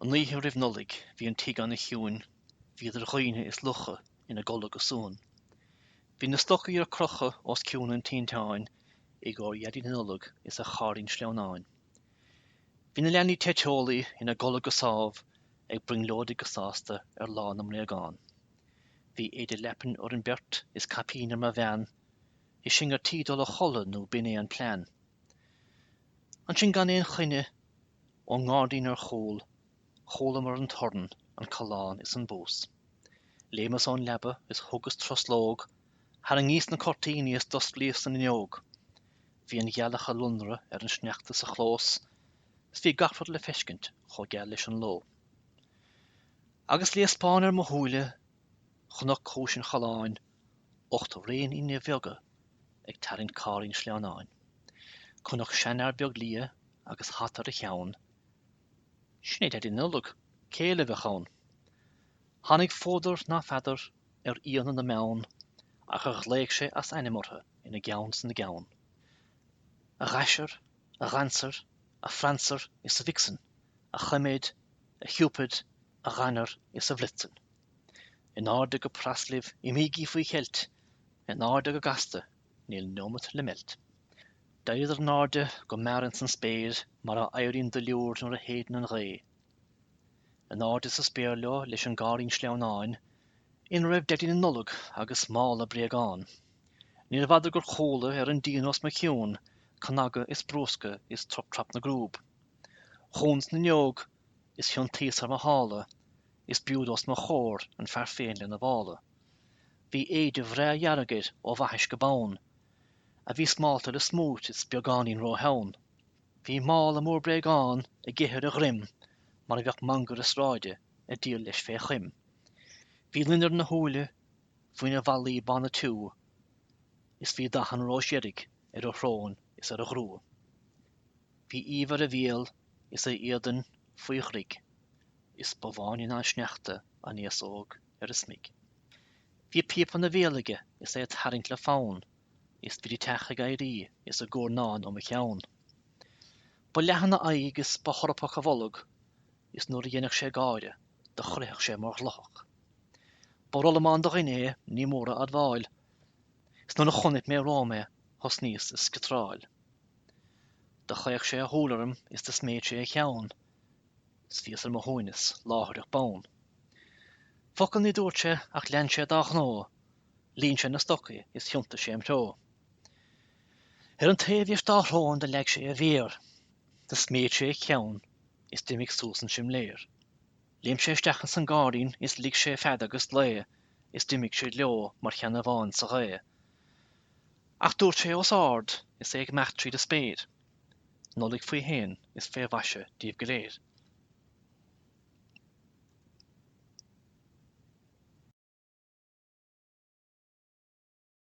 An oíche roimh Nollaig bhí an tigh ana chiúin, bhí idir dhaoine is lucha ina gcodladh go suan. Bhí na stocaí ar crochadh os cionn an tinteáin i gcomhair Dhaidí na Nollag is a chairín sleamhnáin. Bhí na leanaí te teolaí ina gcodladh go sámh ag brionglóidigh go sásta ar lá na mbréagán. Bhí éide leapan orainn beirt is caipín ar mo bhean is sinn ar tí dul a chodladh nó b'in é an plean. Ansin gan aon choinne Ón ngairdín ar chúl, chualamar an torann, an callán is an bús. Léimeas ón leaba is thugas truslóg, tharraingíos na cuirtíní is d'osclaíos an fhuinneog. Bhí an ghealach ag lonradh ar an sneachta sa chlós, 's bhí gach rud le feiscint chomh geal leis an ló. Agus léaspán ar mo shúile, chonac cluais an challáin, 8 réinfhia bheaga ag tarraingt cairín sleamhnáin. Chonac seanfhear beag liath agus hata ar a cheann. Sin é Daidí na Nollag, cé eile a bheadh ann? Tháinig fuadar ná feadar ar fhianna na mbeann ach ar ghlaoigh sé as ainm orthu ina gceann 's ina gceann. A Dhasher, a Dhancer, a Phrancer is a Vixen, a Choiméid, a Chiúpid, a Dhanner is a Bhlitzen. In airde go pras libh, imígí faoi cheilt, in airde go gasta, níl neomat le meilt. D'éiríodar in airde go mear ins an spéir mar a éiríonn duilliúr nuair a shéideann an ghaoth. In airde sa spéir leo leis an gcairín sleamhnáin ina raibh Daidí na Nollag agus mála bréagán. Níorbh fhada gur chuala ar an díon os mo chionn cnagadh is brúscadh is trup trap na gcrúb. Dhúnas an fhuinneog is thiontaíos ar mo shála is b'iúd os mo chomhair an fear féin lena mhála. Bhí éide bhreá dhearg air ó bhaithis go bonn, a bhí smálta le smúit is beagáinín rótheann. Bhí mála mór bréagán ag ithe ar a dhroim mar a bheadh mangaire sráide ag díol leis fé choim. Bhí loinnir ina shúile faoina mhalaí bána tiubha is bhí dath an róis dheirg ar a shrón is ar a ghrua. Bhí aoibh ar a bhéal is a éadan faoi dhroigh is ba bháine ná an sneachta an fhéasóg ar a smig. Bhí píopa ina bhéal aige is é ag tarraingt le fonn, is bhí an teach ag éirí is ag guairneán ó mo cheann. Ba leathan a aghaidh is ba thorpach a bholg, is nuair a dheineadh sé gáire do chroitheadh sé mar ghlóthach. Ba rullamán de dhuine é, ní mór a admháil, is nuair a chonaic mé romham é thosnaíos ag sciotráil. Do chaoch sé a shúil orm is do sméid sé a cheann, 's bhíos ar mo shuaimhneas láithreach bonn. Focal ní dúirt sé ach lean sé dá ghnó, líon sé na stocaí is thiontaigh sé im threo. Ar an taobh dheis dá shrón do leag sé a mhéar, do sméid sé a cheann is d'imigh suas an simléar. Léim sé isteach ins an gcairín is lig sé fead agus glao is d'imigh siad leo mar cheannabháin sa ghaoth. Ach dúirt sé os ard is é ag imeacht tríd an spéir, Nollaig faoi shéan is fé mhaise daoibh go léir.